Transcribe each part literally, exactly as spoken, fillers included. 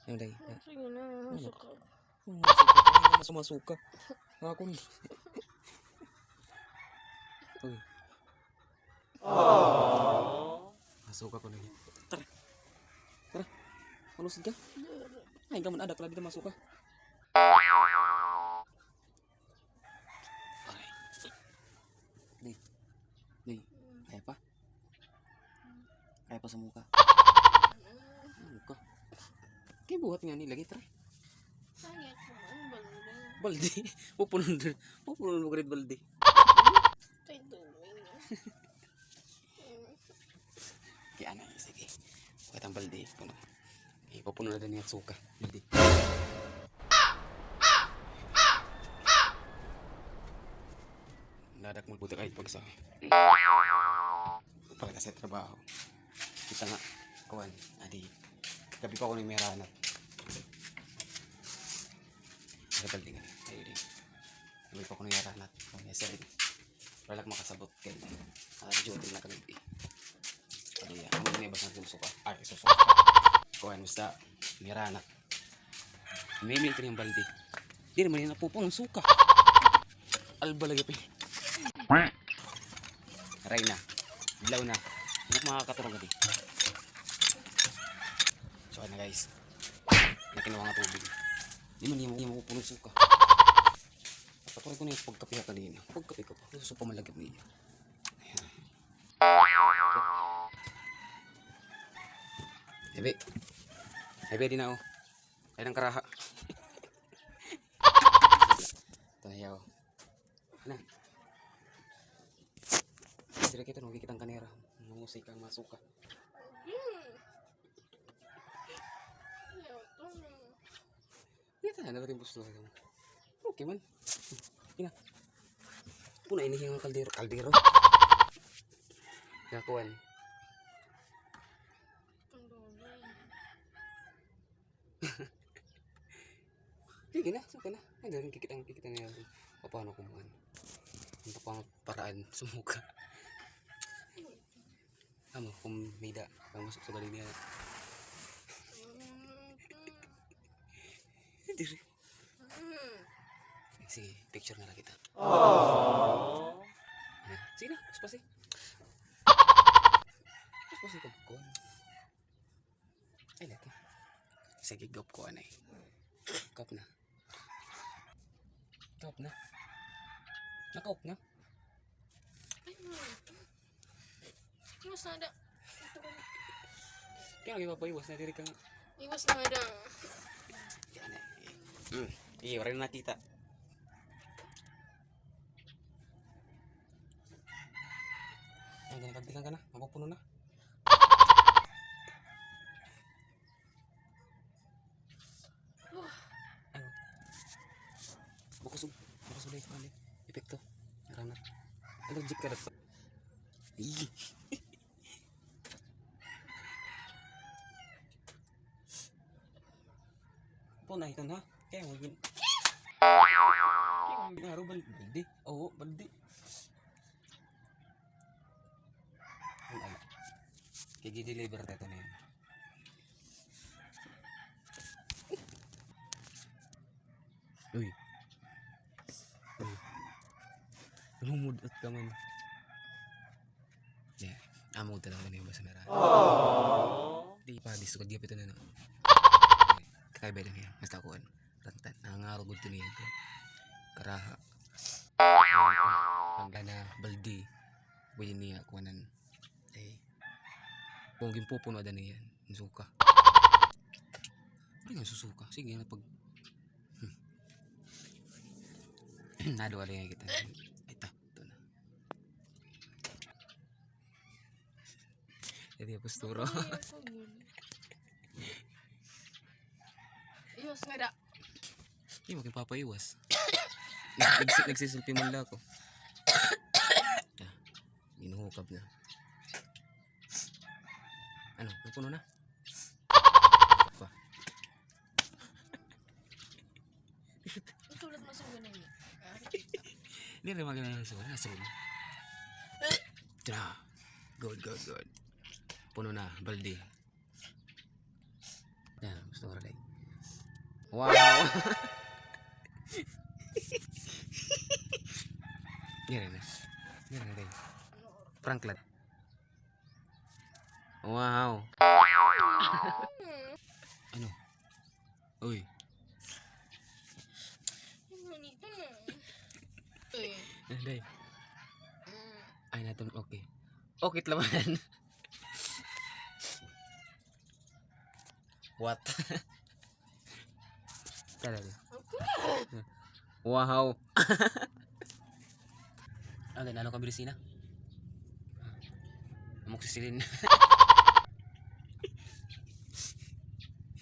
Ano, day? Sige na, masuka. Masuka. Masuka. Ako na. Uy. Masuka ko na. Tara. Tara. Malusad ka? Ay, gamon, ada pala dito masuka. Aray. Di. Di. Kaya pa? Kaya pa sumuka? Sumuka. Kay buhat nga ni lagi, tara. Sayang ko man, balde. Balde. Pupunon din. Pupunon mo, grade balde. Kay tuloy. Kay ano, sige. Kuha tang balde. Puno. Ipapuno na din niya suka. Balde. Dadak mo buti kay pagsa. Para ka sa trabaho. Kita nga, kuwan, adi. Gabi pa ko ni Meranat. Sa building, ayun din. Gabi pa ko ni Meranat. Kuwan, yes, sir. Wala ko makasabot kay, ah, duty na kami. Adi, ah, ano niya, basta susuka. Ay, susuka. Kuwan, basta, Meranat. Mimil ko niyang balde. Di naman niya napupuno ng suka. Alba lagi pa. Aray na. Adlaw na. Anak, makakaturog adi. So, ano, guys. Nakinuha nga tubig. Di man niya mapupuno ng suka. Patuloy ko na yung pagkapiha kanina. Pagkapi ko pa. Gusto pa malagyan niya. Ayan. Ebe. Ebe, di na, oh. Ay, nang karaha. Ito na yaw. Ano? Dire kita, no, kita ang kanera. Ang musika, ang masuka. Kita na, nagating gusto. Okay man. Ina. Puna ini yung kaldero, kaldero. Nakuan. Sige na, suka na. Ay, darin kikita, kikita na yan. Paano kung ano? Ang paano paraan sumuka? Amo, kung may da, ang masuk sa galing niya. Diri. Sige, picture na lang kita. Aww. Sige na, paspasi. Paspasi pagkuan. Ay, laki. Sige, gop ko, anay. Gop na. Gop na. Naka-off na. Iwas na da. Kaya nga, ipapaiwas na, diri ka nga. Iwas na da. Yan eh. Hmm. Iya, wala na nakita. Ay, ganun, pagtikan ka na. Mapupuno na. Ano? Bukas, bukas ulit, ano? Epekto. Naranat. Allergic ka na. Ih. Puna iton, ha? Kaya mo gin-, kaya mo ginaro, bal-, balde. Oo, balde. Ano, ano? Kay gi-deliver ta ito na yan. Uy. Uy. Lumudot ka man. Yeah. Amo talaga na yung basa mera. Di pa, di sugad gapit na, no? Kaya ba niya? Basta kuan. Rantan. Nangangarugod to niya ito. Karaha. Ang gana, baldi. Pwede niya, kuanan. Eh. Kung ginpupuno, ada niya. Ang suka. Ano nga susuka? Sige na pag, hmm. Nado, alay nga kita. Ay, ta. Ito na. Ito yung postura. Iwas nga da. Di mo kinapaiwas. Nagsi-, nagsisilpi man la ako. Ah, ginuhukab na. Ano? Napuno na? Pa. Ito ulit masuga na yun. Ah, hindi rin maganda yung suga. Nasuga na. Tara. Good, good, good. Puno na, baldi. Yan, gusto ko rin. Wow. Diri na. Diri na, diri. Prank la. Wow. Ano? Uy. Ano nito na? Uy. Day. Mm. Ay, natin, okay. Okay, laman. What? Talaga. Wow. Ano, nalo ka, Birisina? Amok si Celine.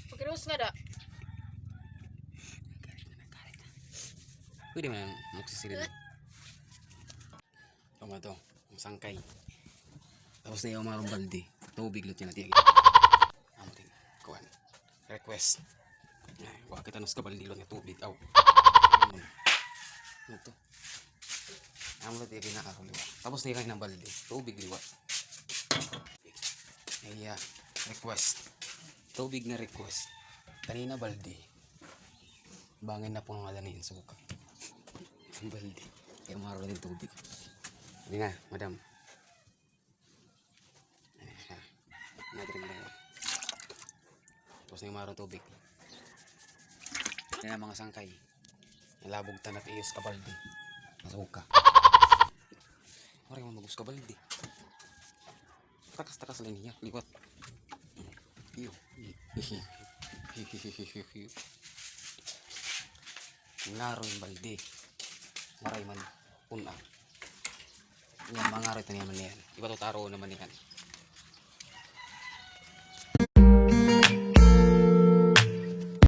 Pagkirus nga da. Pwede man amok si Celine. Tama to, ang sangkay. Tapos na yung mga balde. Tubig, lutyan natin. Ang tin-, kuwan. Request. Ay, wa kita nos kabalde, lutyan nga tubig. Aw. Ano to? Ang lutyan, ginaa ko liwa. Tapos na yung balde. Tubig, liwa. Ay, ah, request. Tubig na request. Kanina balde. Bangin na po nga dani in suka. Ang balde. Kaya maro din tubig. Hindi na, madam. Ayan. Madam na. Tapos na yung maro tubig. Kaya mga sangkay. Nalabog tanat iyos kabalde. Masuka. Mari mo magus kabalde. Takas-takas lang niya. Liwat. Iyo. Ngaro yung balde. Maray man. Puna. Yan, mangaro ito naman yan. Iba to taro naman yan.